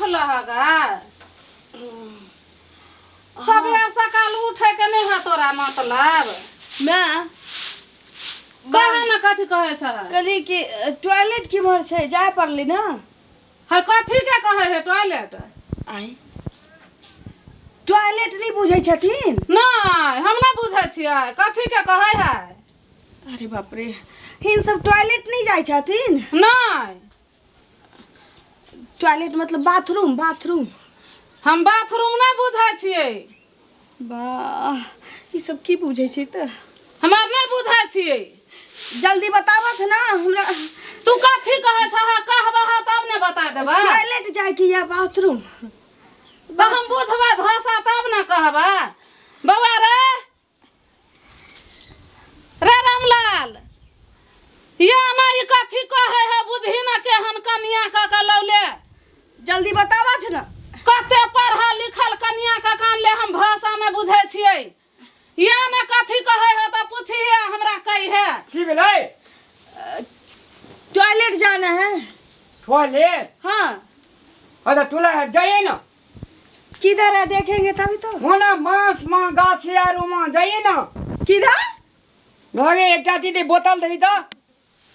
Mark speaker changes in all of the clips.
Speaker 1: उठल हगा सबेर सकाल उठे के नहीं है तोरा मतलब।
Speaker 2: माय।
Speaker 1: कहे ना, कथी कहै छह?
Speaker 2: कहली कि टॉयलेट किम्हर छै, जाय पड़ली ना।
Speaker 1: है, कथी के कहै है टॉयलेट?
Speaker 2: आइ टॉयलेट नहि बुझै छथिन?
Speaker 1: नहीं, हम ना बुझै छियै कथी के कहै है।
Speaker 2: अरे बाप रे, हिन सब टॉयलेट नहि जाइ छथिन?
Speaker 1: नहीं।
Speaker 2: टॉयलेट मतलब बाथरूम, बाथरूम।
Speaker 1: हम बाथरूम नहीं बुझै छियै।
Speaker 2: वाह, ई सब की बुझै छै तऽ?
Speaker 1: हमार नहीं बुझै छियै।
Speaker 2: जल्दी बताबथ ना हमरा।
Speaker 1: तू कथी कहै छह, कहबह तब ने बता देबै।
Speaker 2: टॉयलेट जाय के या बाथरूम?
Speaker 1: तऽ हम बुझबै भाषा तब ने कहबै। बौआ रे, रे रामलाल, या ना ई कथी कहै है, बुझही ना केहन कनिया कऽ के लौले।
Speaker 2: जल्दी बताबथ ना।
Speaker 1: कते पढ़ल लिखल कनिया कऽ कान ले, हम भाषा नहि बुझै छियै। या ना कथी कहै है तऽ पुछिहे, हमरा कहिहे।
Speaker 3: की भेलै?
Speaker 2: टॉयलेट जाना है।
Speaker 3: टॉयलेट?
Speaker 2: हाँ।
Speaker 3: अच्छा, टॉयलेट जाइए ना।
Speaker 2: किधर है, देखेंगे तभी तो।
Speaker 3: ओना बांस माँ गाछ यार उमा जाइए ना।
Speaker 2: किधर?
Speaker 3: लगे एकटा दीदी बोतल दही तऽ।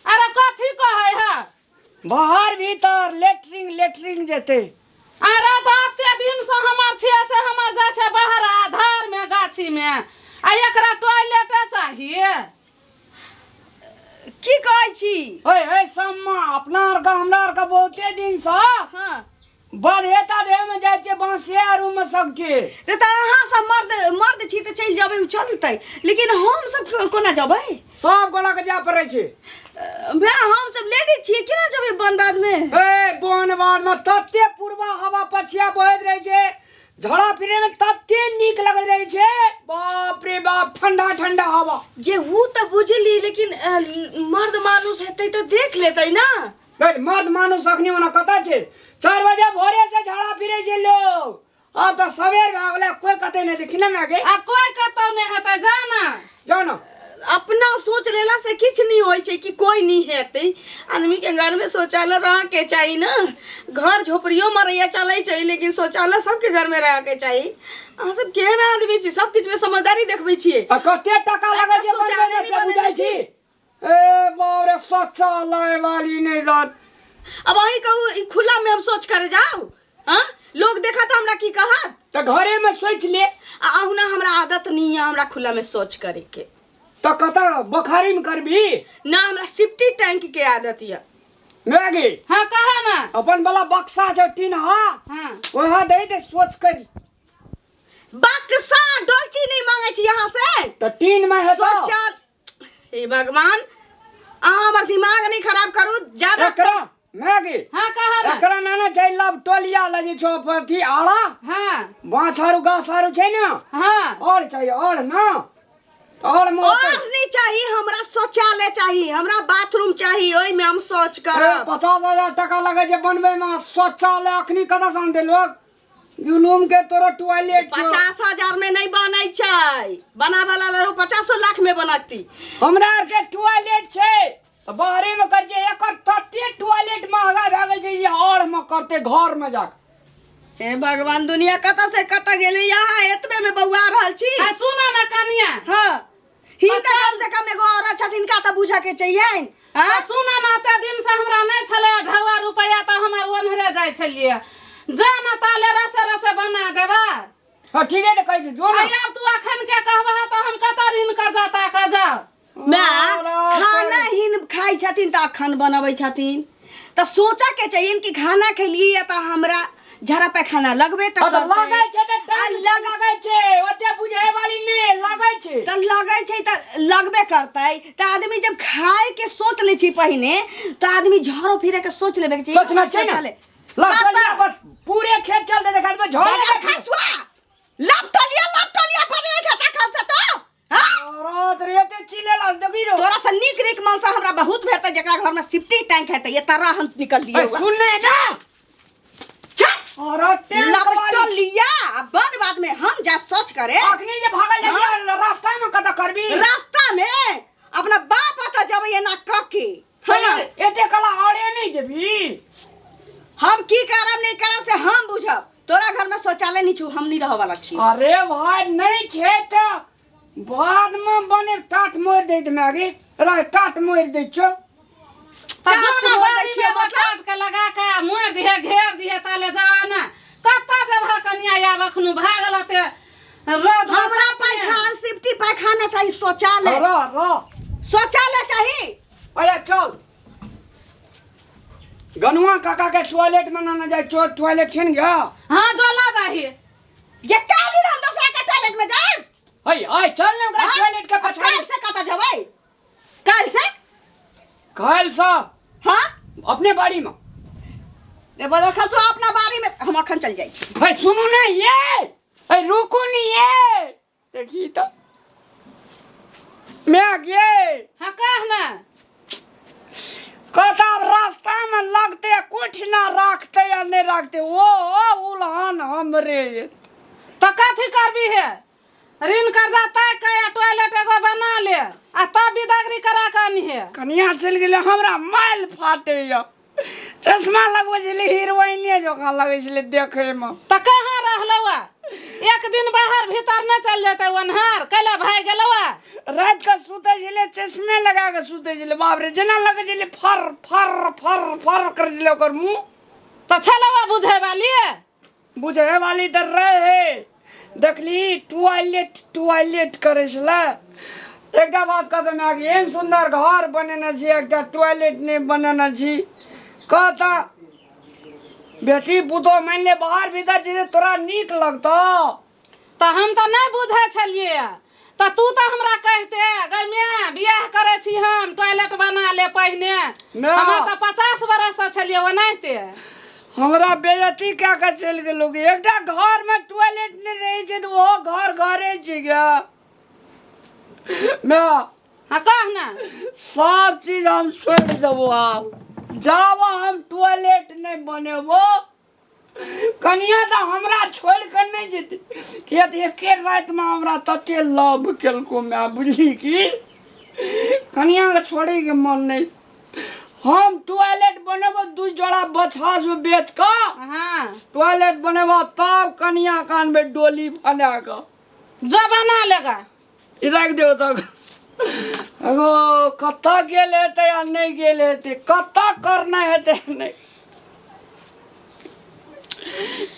Speaker 1: अरे कथी कहै है?
Speaker 3: बाहर भीतर लेटरिंग, लेटरिंग जेतै।
Speaker 1: अरे तऽ एते दिन से हमर छियै से हमर जाइ छै बाहर आधार में गाछी में, आ एकरा टॉयलेटे चाहिए।
Speaker 2: की कहै छी?
Speaker 3: ओए ए सम्मा, अपना आर के हमरा आर के बहुते दिन से
Speaker 2: हाँ
Speaker 3: बढ़ेता देह में जाइ छै बांसे आर में सबके।
Speaker 2: रे तऽ अहाँ सब मर्द मर्द छी तऽ चलि जेबै, ओ चलतै, लेकिन हम सब कोना जेबै?
Speaker 3: सब गोला के जाय पड़ै छै।
Speaker 2: भैया, हम सब लेडीज छियै, केना जेबै वन बाध में?
Speaker 3: ए वन बाध में तते पूर्वा हवा पछिया बहैत रहै छै, झड़ा फिरे में तते नीक लगैत रहै छै, बाप रे बाप, ठंडा ठंडा हवा।
Speaker 2: जे हु तऽ बुझली, लेकिन मर्द मानुस हेतै तऽ देख लेतै ना।
Speaker 3: नहीं, मर्द मानुस अखनी ओना कतऽ छै? 4 बजे भोरे से झड़ा फिरे छै लोग, आब तऽ सबेर भए गेलै, कोई कतै नहि देखी ना माय।
Speaker 1: आब कोई कतौ नहि हेतै, जा ना।
Speaker 3: जाओ ना।
Speaker 2: अपना सोच लेला से किछु नहीं होइ छै कि कोई नहीं हेतै। आदमी के घर में शौचालय रह के चाही ना। घर झोपड़ियो मरैया चलै छै, लेकिन शौचालय सबके घर में रह के चाही। अहाँ सब केहन आदमी छी, सब किछु में समझदारी देखबै छियै।
Speaker 3: आ कते टका लगै छै
Speaker 2: शौचालय
Speaker 3: बनबै
Speaker 2: नहि
Speaker 3: से बुझै
Speaker 2: बनेने
Speaker 3: छी? ए बाप रे, शौचालय वाली नहि दन।
Speaker 2: अब अहीं कहू, ई खुला में हम सोच करे जाउ? हाँ, लोग देखा तो हमरा की कहत?
Speaker 3: तऽ घरे में सोच ले।
Speaker 2: आ अहुना हमरा आदत नहीं है हमरा खुला में सोच करे के।
Speaker 3: तऽ कतऽ बोखारी में करबी?
Speaker 2: ना, हमरा सिफ्टी टैंक के आदत यऽ।
Speaker 3: मैगी।
Speaker 1: हाँ, कहा ना।
Speaker 3: अपन वाला बक्सा छौ टीन। हाँ।
Speaker 1: हाँ।
Speaker 3: वहाँ दे दे, सोच करी।
Speaker 2: बक्सा डोलची नहीं मांगे छी यहाँ से।
Speaker 3: तऽ टीन में हेतौ।
Speaker 2: शौचालय, हे भगवान, अहाँ हमर दिमाग नहीं खराब करू ज्यादा।
Speaker 3: एकरा मैगी।
Speaker 1: हाँ, कहा ना।
Speaker 3: एकरा नाना छै लब टोलिया लगे छौ अथी आड़ा।
Speaker 1: हाँ।
Speaker 3: बाँस आरू गाछ आरू छै ना।
Speaker 1: हाँ।
Speaker 3: और चाहिए और ना और
Speaker 2: और नहीं चाहिए हमरा, शौचालय चाहिए हमरा, बाथरूम चाहिए, ओहि में हम शौच करब।
Speaker 3: 50,000 टका लगे छै बनबै में शौचालय, अखनी कतऽ से आनतै लोग? जुलूम के तोरा टॉयलेट छौ।
Speaker 2: 50,000 में नहीं बनै छै, बना वाला लड़ो 50 लाख में बनती।
Speaker 3: हमरा आर के टॉयलेट छै तऽ बाहरे में कर छै, एकर तते टॉयलेट महंगा भए गेल छै, ई और में करते घर में जाके।
Speaker 2: हे भगवान, दुनिया कतऽ से कतऽ गेलै, यहाँ एतबे में बौआ रहल छी।
Speaker 1: आ सुना ना कनिया।
Speaker 2: हाँ, ही तऽ कम से कम एगो औरत छथिन का तऽ बुझऽ के चाहिए।
Speaker 1: आ सुना ना, एते दिन से हमरा नहि छलै ढौआ रुपैआ, तऽ हमर ओन्हरे जाइ छलियै। जा ना ताले रसे रसे बना देबा।
Speaker 3: हाँ, ठीक है, तऽ कहै छी जो ना।
Speaker 1: आ आब तू अखन के कहबह तऽ हम कतऽ ऋण कर्जा ताकऽ जाउ?
Speaker 2: माय, खाना ही खाइ छथिन तऽ अखन बनबै छथिन, तऽ सोचऽ के चाहिए कि खाना खेलिए तऽ हमरा झड़ा पैखाना लगबे टा
Speaker 3: हाँ, तऽ
Speaker 2: करतै।
Speaker 3: लगै छै तऽ
Speaker 2: आ
Speaker 3: टाइम से
Speaker 2: लग
Speaker 3: लगै छै, ओते बुझै वाली नहि लगै छै।
Speaker 2: तऽ लगै छै तऽ लगबे करतै, तऽ आदमी जब खाय के सोच लै छै पहिने, तऽ आदमी झाड़ो फिरे के सोच लेबे के चाही।
Speaker 3: सोचना छै ने।
Speaker 2: शौचालय।
Speaker 3: लग
Speaker 2: कतऽ?
Speaker 3: चलिए, बस पूरे खेत चलते देखा देबै झोरे।
Speaker 2: बजल खसुआ, लपटलिया लपटलिया बजै छै तखन से तो, हाँ?
Speaker 3: औरत रे, ते चिलेला देखी रो।
Speaker 2: तोरा से नीक नीक मनसा हमरा बहुत भेटतै, जेकरा घर में सिफ्टी टैंक हेतै, ये तरह हम निकल
Speaker 3: ए,
Speaker 2: दिए।
Speaker 3: सुन ने ना। औरत टैंक वाली।
Speaker 2: लपटलिया आ बन बाद में हम जा सोच करे।
Speaker 3: अखनी जे भागल जाइ रास्ता में कतऽ करबी?
Speaker 2: रास्ता में अपना बाप अतऽ जबै एना कऽ के, हाँ।
Speaker 3: एते कला औरे नहीं जेबी?
Speaker 2: हम की करब नहीं करब से हम बुझब। तोरा घर में शौचालय नहीं छौ, हम नहीं रह वाला छी।
Speaker 3: अरे भाई नहीं छे त बाद में बने टाट मोड़ दैत मागे रह टाट मोड़ दै छौ।
Speaker 1: तऽ
Speaker 2: टाट
Speaker 1: जो ना
Speaker 2: मोड़ दै
Speaker 1: बाड़ी
Speaker 2: छियै
Speaker 1: में
Speaker 2: मतलब?
Speaker 1: टाट के लगा के मोड़ दिहे घेर दिहे ताले जावा ना कतऽ जेबह कनिया आब अखनु भागल ते रौद
Speaker 2: हमरा पैखान सिफ्टी पैखाना चाही शौचालय।
Speaker 3: रह रह
Speaker 2: शौचालय चाही।
Speaker 3: अरे चल गनुआ काका के टॉयलेट में ना जाए, चोर टॉयलेट छिन गया।
Speaker 1: हाँ जो ला जाही।
Speaker 2: ये का दिन हम दूसरा के टॉयलेट में जाएब?
Speaker 3: हई हई चल ना ओकरा
Speaker 2: हाँ?
Speaker 3: टॉयलेट के
Speaker 2: अब
Speaker 3: पछाड़ी।
Speaker 2: काल से कतऽ जेबै? काल से?
Speaker 3: काल से?
Speaker 2: हाँ?
Speaker 3: अपने बाड़ी में।
Speaker 2: रे बदल खसो अपना बाड़ी में, हम अखन चल जाइ छी।
Speaker 3: भाई सुनू ना ये, अरे रुकू नहीं ये, देखी तो मैं गे।
Speaker 1: हाँ कह ना।
Speaker 3: कहता अब रास्ता में लगते कुछ ना रखते या नहीं रखते, वो उल्हान हमरे।
Speaker 1: तो कथी करबी है? ऋण कर्जा तय के आ टॉयलेट एगो बना ले आ तब बिदागरी करा के अनहे।
Speaker 3: कनिया चलि गेलै, हमरा माइल फाटैया, चश्मा लगबै छलै हीरोइने जकाँ लगै छलै देखैमे।
Speaker 1: तऽ कहाँ रहलौ? एक दिन बाहर भीतर नहि चल जेतै ओन्हर कैला भागि गेलौ?
Speaker 3: राति कऽ सुतै छलै चश्मे लगा कऽ सुतै छलै, बाप रे जेना लगै छलै फर फर फर फर करै छलै ओकर मुँह।
Speaker 1: तऽ छलौ बुझै वाली?
Speaker 3: बुझै वाली तऽ रहै, देखली टॉयलेट टॉयलेट करै छलै। एकटा बात कहते माय, एहन सुन्दर घर बनेने छी, एकटा टॉयलेट नहि बनेने छी। कहता बेटी पुतोह मानि ले बाहर भीतर जेतै तोरा नीक लगतौ?
Speaker 1: तऽ हम तऽ नहि बुझै छलियै, तऽ तू तऽ हमरा कहिते गै माय बियाह करै छी हम, टॉयलेट बना ले पहिने।
Speaker 3: ना।
Speaker 1: हमर तऽ 50 बरससँ छलियै ओनाहिते।
Speaker 3: हमरा बेइज्जती कए कऽ चलि गेलौ। एकटा घरमे टॉयलेट नहि रहै छै तऽ ओहो घर घरे छै गे माय।
Speaker 1: हाँ कह ना।
Speaker 3: सब चीज हम छोड़ि देबो आब, जाब हम टॉयलेट नहि बनेबो कनिया तऽ हमरा छोड़ि कऽ नहि जेतै, किया तऽ एके रातिमे हमरा तते लव केलको माय, बुझली कि कनियाके छोड़ैके मन नहि। हम टॉयलेट बनेबो 2 जोड़ा बछा जो बेच कऽ।
Speaker 1: हाँ
Speaker 3: टॉयलेट बनेबो तब कनिया के आनबै डोली बना कऽ।
Speaker 1: जो बना लेगा।
Speaker 3: ई राखि देबो तब। एगो कतऽ गेल हेतै आ नहि गेल हेतै, कतऽ करना हेतै नहि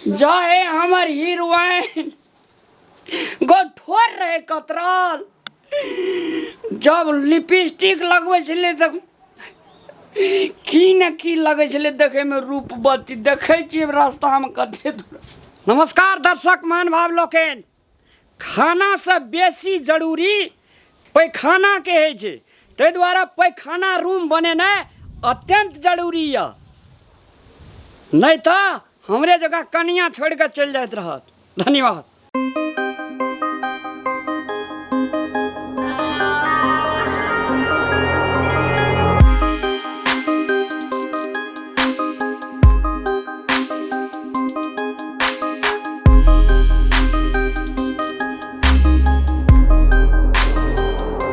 Speaker 3: जाहे। हमर हीरोइन गो ठोर रहे कतरल, जब लिपस्टिक लगबै छलै तऽ की ने की लगै छलै देखैमे रूपवती। देखै छियै रास्तामे कते दूर। नमस्कार दर्शक महानुभाव लोकनि, खानासँ बेसी जरूरी पैखानाके होइ छै, ताहि दुआरे पैखाना रूम बनेनाइ अत्यन्त जरूरी यऽ, नहि तऽ हमरे जकाँ कनिया छोड़ि कऽ चलि जाइत रहत। धन्यवाद।